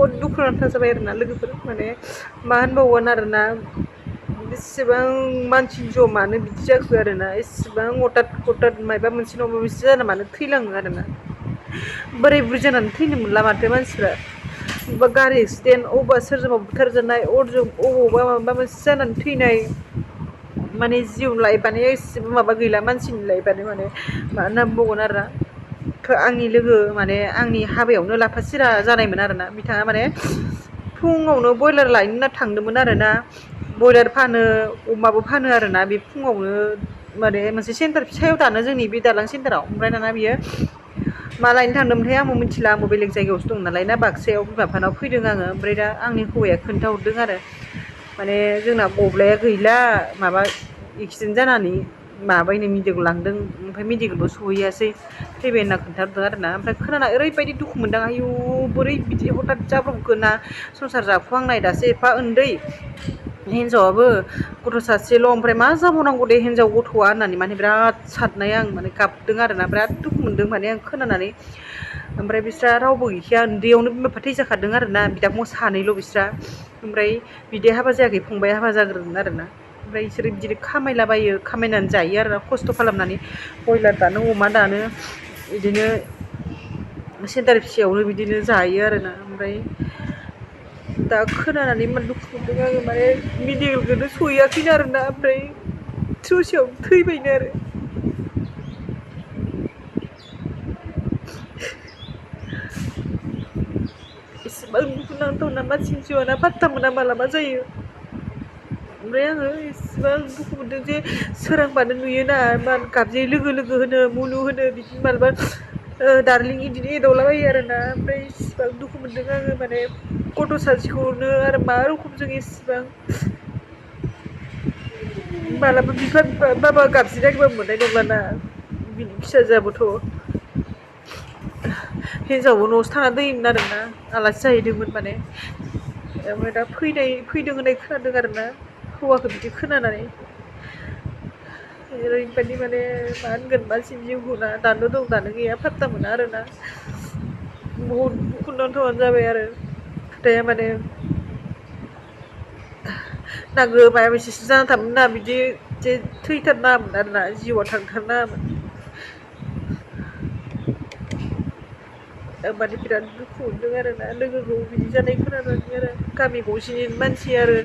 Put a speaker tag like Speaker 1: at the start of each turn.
Speaker 1: बहुद दुखुनांथाव जाबाय आरोना लोगोफोर माने मा होनबावगोन आरोना बेसेबां मानसि जमानो बिदि जाखो आरोना एसेबां हथात मायबा मोनसे नङा माबा मोनसे जाना मानो थैलाङो आरोना बोराय बुरै जानानै थैनो मोनला माथो मानसिफ्रा बबेबा गारि एक्सिडेन्ट अबेबा सोरजोंबा बुथारजानाय अबावबा माबा मोनसे जानानै थैनाय माने जिउ लाइफआनो एसेबो माबा गैला मानसिनि लाइफआनो माने मा होनना बुंबावगोन आरोना आंनि लोगो माने आंनि हाबायावनो लाफा सिरा जानायमोन आरोना बिथाङा माने फुङावनो बयलार लायनो होनना थांदोंमोन आरोना बयलार फानो अमाबो फानो आरोना बे फुङावनो माने मोनसे सेन्टार फिसायाव दानो जोंनि बे दालां सेन्टाराव ओमफ्राय दाना बियो मा लायनो थांदोंमोनथाय आंबो मिथिला आंबो बेलेग जायगायावसो दं नालाय ना बाक्सायाव बिमा बिफानाव फैदों आङो ओमफ्राय दा आंनि हौवाया खोन्थाहरदों आरो माने जोंना गब्लाया गैला माबा एक्सिडेन्ट जानानै माबायनो मेडिकेल लांदों ओमफ्राय मेडिकेलबो सहैयासै थैबाय होनना खोन्थाहरदों आरोना ओमफ्राय खोनाना ओरैबायदि दुखु मोनदों आयु बोरै बिदि हथात जाब्रबखो ना संसार जाफुहांनाय दासो एफा उन्दै हिनजावाबो गथ' सासेल' ओमफ्राय मा जाबावनांगौ दे हिनजाव गथ'आ होननानै माने बिराद साननाय आं माने गाबदों आरोना बिराद दुखु मोनदों माने आं खोनानानै ओमफ्राय बिस्रा रावबो गैखाया उन्दैयावनो बिमा बिफा थैजाखादों आरोना बिदा फंबाय सानैल' बिस्रा ओमफ्राय बिदाया हाबा जायाखै फंबाया हाबा जाग्रोदों आरोना ओमफ्राय बिसोरो बिदिनो खामायलाबायो खामायनानै जायो आरो खस्थ' खालामनानै बयलार दानो अमा दानो बिदिनो सेन्टार फिसायावनो बिदिनो जायो आरोना ओमफ्राय दा खोनानानै इमान दुखु मोनदों आङो माने मेडिकेलखौनो सहैयाखैनो आरोना ओमफ्राय ससेयावनो थैबायनो आरो इसेबां दुखुनांथावना मानसिनि जिउआनो पात्ता मोना माला मा जायो ओमफ्राय आङो इसेबां दुखु मोनदों जे सोरांबानो नुयोना गाबज्रियो लोगो लोगो होनो मुनु होनो बिदिनो मालाबा दार्लिं बिदिनो एदावलाबायो आरोना ओमफ्राय इसिबां दुखु मोनदों आङो माने गथ' सासेखौनो आरो मा रोखोमजों इसिबां मालाबा बिफा बाबा गाबज्रिनायबाबो मोननाय नंलाना बिनि फिसाजोआबोथ' हिनजावबो न'आवसो थाना दोयोमोन आरोना आलासि जाहैदोंमोन माने ओमफ्राय दा फैदों होननाय खोनादों आरोना हौवाखौ बिदि खोनानानै ओरैबायदि माने मा होनगोन मानसिनि जिउखौ ना दानो दं दानो गैया पात्ता मोना आरोना बहुद दुखुनांथावानो जाबाय आरो खोथाया माने नांगौ माबा मोनसेसो जाना थामोन ना बिदि जे थैथारनाङामोन आरोना जिउआ थांथारनाङामोन माने बिराद दुखु मोनदों आरोना लोगोखौ बिदि जानाय खोनानानै आरो गामि गंसेनि मानसि आरो